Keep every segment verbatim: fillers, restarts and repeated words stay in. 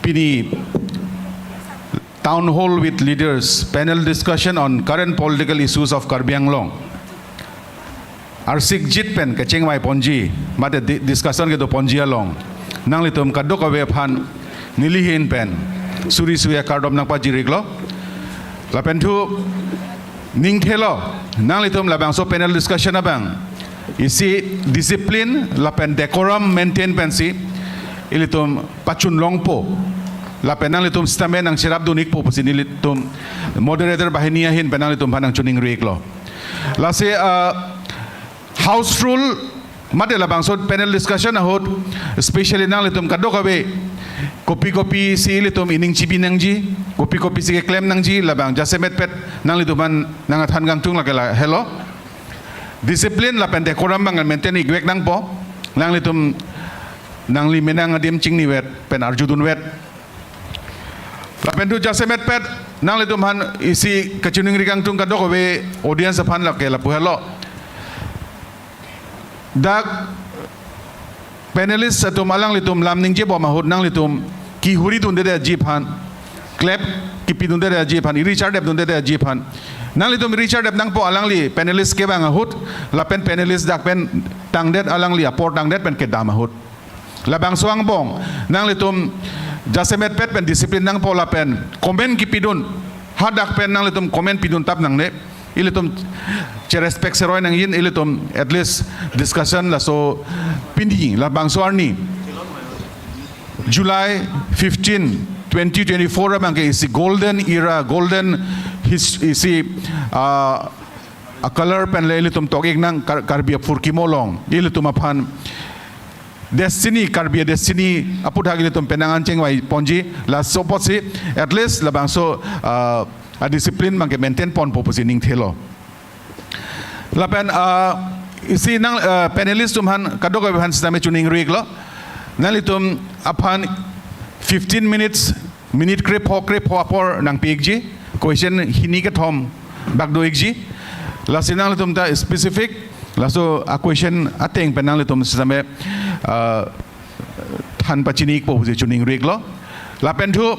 Pini Town Hall with Leaders, panel discussion on current political issues of Karbi Anglong. Arsikjit pen kechengvai ponji, mate di-, discussion kedo ponji along nanglitum kadokave aphan neli ahin pen suri suri akardom nangpajir-iklo. Lapen thu ning thelo, nanglitum labangso panel discussion abang isi discipline lapen decorum maintain pensi ilitum pachun longpo. Lapen nanglitum sitame nangcherapdun-ikpo pusi nelitum moderator banghini ahin pen nanglitum aphan nangchiningri-iklo. Lasi, ah, house rule mate labangso panel discussion ahut, especially nanglitum kadokave kopi kopi si ilitum ining chibi nangji, kopi kopi si keklem nangji, labang jasemet pet nanglitum aphan nangthan kangtung lake lahelo. Discipline lapen decorum abang maintain-ikvek nangpo. Nanglitum nangli menang adim chingnivet pen arjudunvet. Lapen thu jasemet pet nanglitum aphan isi kachiningri kangtung kadokave audience aphan lake lapu helo. Dak panelist atum alanglitum lam ningjebom ahut nanglitum kihuri dundedetji aphan, clap kipidundedetji aphan, iri chardepdundedetji aphan nanglitum iri chardep nangpo, alangli panelist kevang ahut, lapen panelist dak pen tangdet, alangli apor tangdet pen kedam ahut. Labangso angbong nanglitum jasemet pet pen discipline nangpo lapen comment kipidun, hadak pen nanglitum comment piduntap nangne. Ilitum cherespect seroi nangji, ilitum at least discussion laso pini labangso arni July fifteen, twenty twenty-four abangke isi golden era, golden his-, isi, ah, a color pen le ilitum tok-ik nang Kar-, Karbi aphurkimo along ilitum aphan destiny, Karbi destiny aputhak ilitum penang an chengvai ponji. Laso apotsi at least labangso, ah, a discipline abangke maintain ponpo pusi ning thelo. Lapen, ah, isi nang, ah, panelist atum aphan kadokave aphan sitame chiningri-iklo. Nanglitum aphan fifteen minutes, minute krepho krepho apor nangpi-ikji. Question hini kethom bak do-ikji. Lasi nanglitum ta specific laso a question ateng pen nanglitum sitame, ah, than pachini-ikpo pusi chiningri-iklo. Lapen thu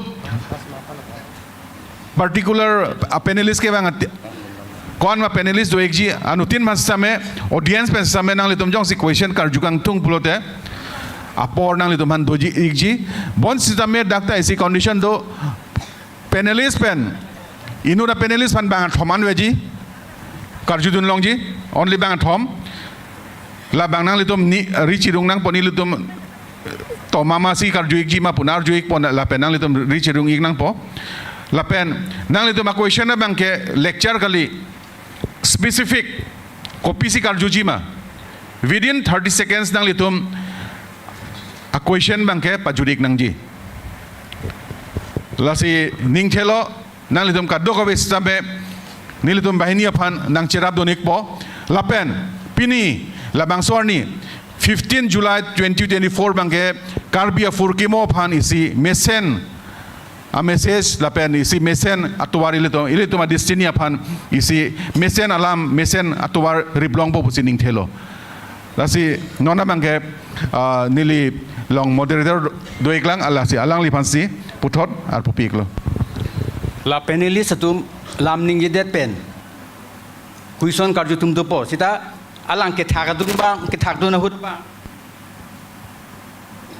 particular a panelist kevang ati-, ko-an ma panelist do-ikji, anuttin aphan sitame, audience pen sitame nanglitum jongsi question karju kangtung pulote apor nanglitum aphan doji-ikji. Bonsitame dak ta isi condition do, panelist pen, inut a panelist aphan bang kethom an veji karjudun longji, only bang kethom. Labang nanglitum ni ri chirung nangpo, nelitum tomama si karju-ikji ma pu arju-ikpo, lapen nanglitum ri chirung-ik nangpo. Lapen nanglitum a question abangke lecture kali, specific kopisi karjuji ma, within thirty seconds nanglitum a question abangke pajut-ik nangji. Lasi ning thelo, nanglitum kadokave sitame nelitum banghini aphan nangcherapdun-ikpo. Lapen pini labangso arni fifteen July twenty twenty-four abangke Karbi aphurkimo aphan isi mesen a message lapen isi mesen atovar ilitum, ilitum a destiny aphan isi mesen alam, mesen atovar riplongpo pusi ning thelo. Lasi non abangke, ah, neli along moderator do-iklang, lasi alangliphansi puthot arpu pi-iklo. La panelist atum lam ningjedet pen question karju atum dopo, seta alang kethak atum abang, kethakdun ahut abang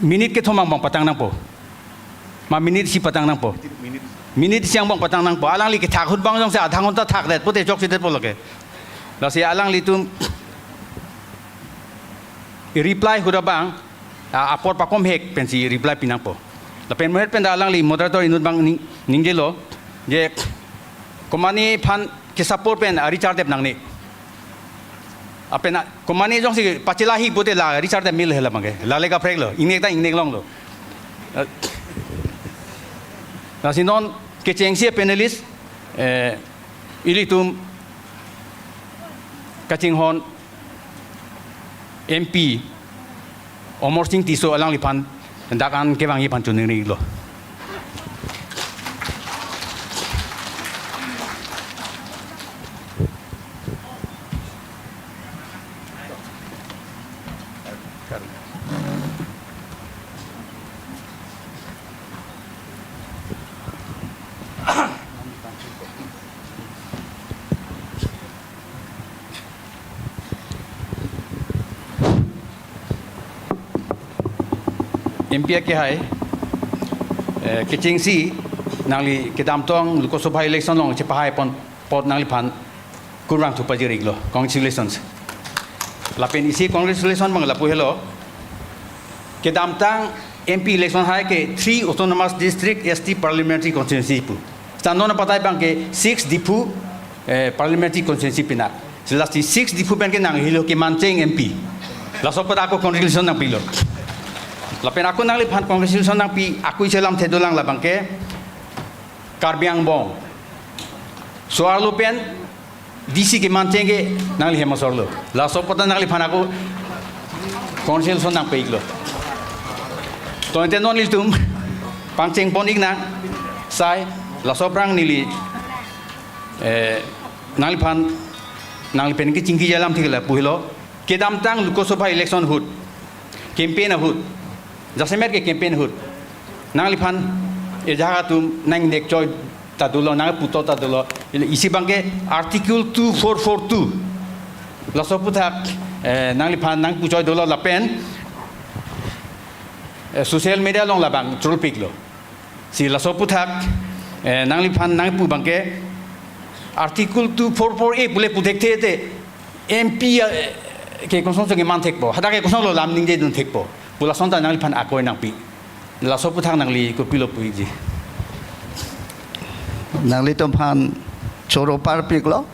minute kethom angbong patang nangpo. Ma minute isi patang nangpo. Minute isi angbong patang nangpo. Alangli kethak ahut abang jongsi adha ghonta thakdet pote chokchedetpo lake. Lasi alanglitum i reply ahut abang, a, apor pakomhek pensi reply pi nangpo. Lapen mohet pen ta alangli moderator inut abang ning-, ningjelo je komatne aphan ke-support pen a ri chardep nangne. Lapen a, komatne jongsi pachelahi pote la ri chardep mil hela abangke. La le kaprek lo, ingnek ta ingnek longlo. Eh, lasi non kechengsi panelist, eh, ilitum kachinghon M P Amarsing Tisso alangliphan dak an kevangji aphan chiningri-iklo. M P akehai, eh, kechengsi nangli kedamtang Lok Sabha election along chepahai pon apot nangliphan kurvangthu pajir-iklo. Congratulations. Lapen isi congratulations abang lapu helo. Kedamtang M P election hai ke three autonomous district S T parliamentary constituency pu. Seta non apatai abang ke six Diphu, eh, parliamentary constituency pinak. Lasi six Diphu pen ke nang helo kemancheng M P. Laso apot ako congratulations nangpilo. Lapen ako nangliphan congratulations nangpi, ako isi alamthe dolang, labang ke Karbi angbong so-arlo pen D C kemancheng ke nangli hem asor lo. Laso apot nangliphan ako congratulations nangpi-iklo. To ante non ilitum pangcheng pon-ik nang sai, laso aphrang neli, eh, nangliphan, nangli pen kechingki alamthe ke lapu helo. Kedamtang Lok Sabha election ahut, campaign ahut, jasemet ke campaign ahut, nangliphan ejahak atum nangnek choi ta dolo, nangputo ta dolo. Isi abang ke Article two four four two. Laso aphuthak, eh, nangliphan nangpu choi dolo lapen, eh, social media along labang troll-iklo. Si laso aphuthak, eh, nangliphan nangpu abang ke Article two four four A pule pu thekthe te M P, eh, ke kosonsi keman thekpo, hadak ke kosonlo lam ningjedun thekpo pu lason ta nangliphan akoi nangpi. Laso aphuthak nangli kopilo pu-ikji. Nanglitum aphan choro parpiklo.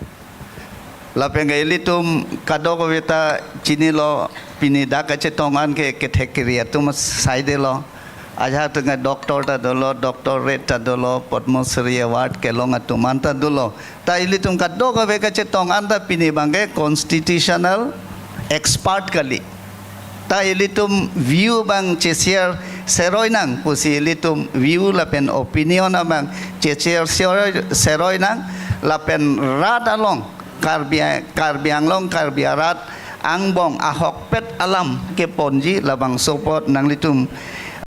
Lapen ke ilitum kadokave ta chinilo, pini dak kachetong an ke kethek keri atum saidelo. Ajahak atum ke doctor ta dolo, doctorate ta dolo, Padma Shri Award kelong atum an ta dolo. Ta ilitum kadokave kachetong an ta pini abang ke constitutional expert kali. Ta ilitum view abang che-share seroi nang pusi ilitum view lapen opinion abang che-share seroi, seroi nang, lapen rat along Karbi, Karbi Anglong, Karbi arat angbong ahokpet alam keponji labangso apot nanglitum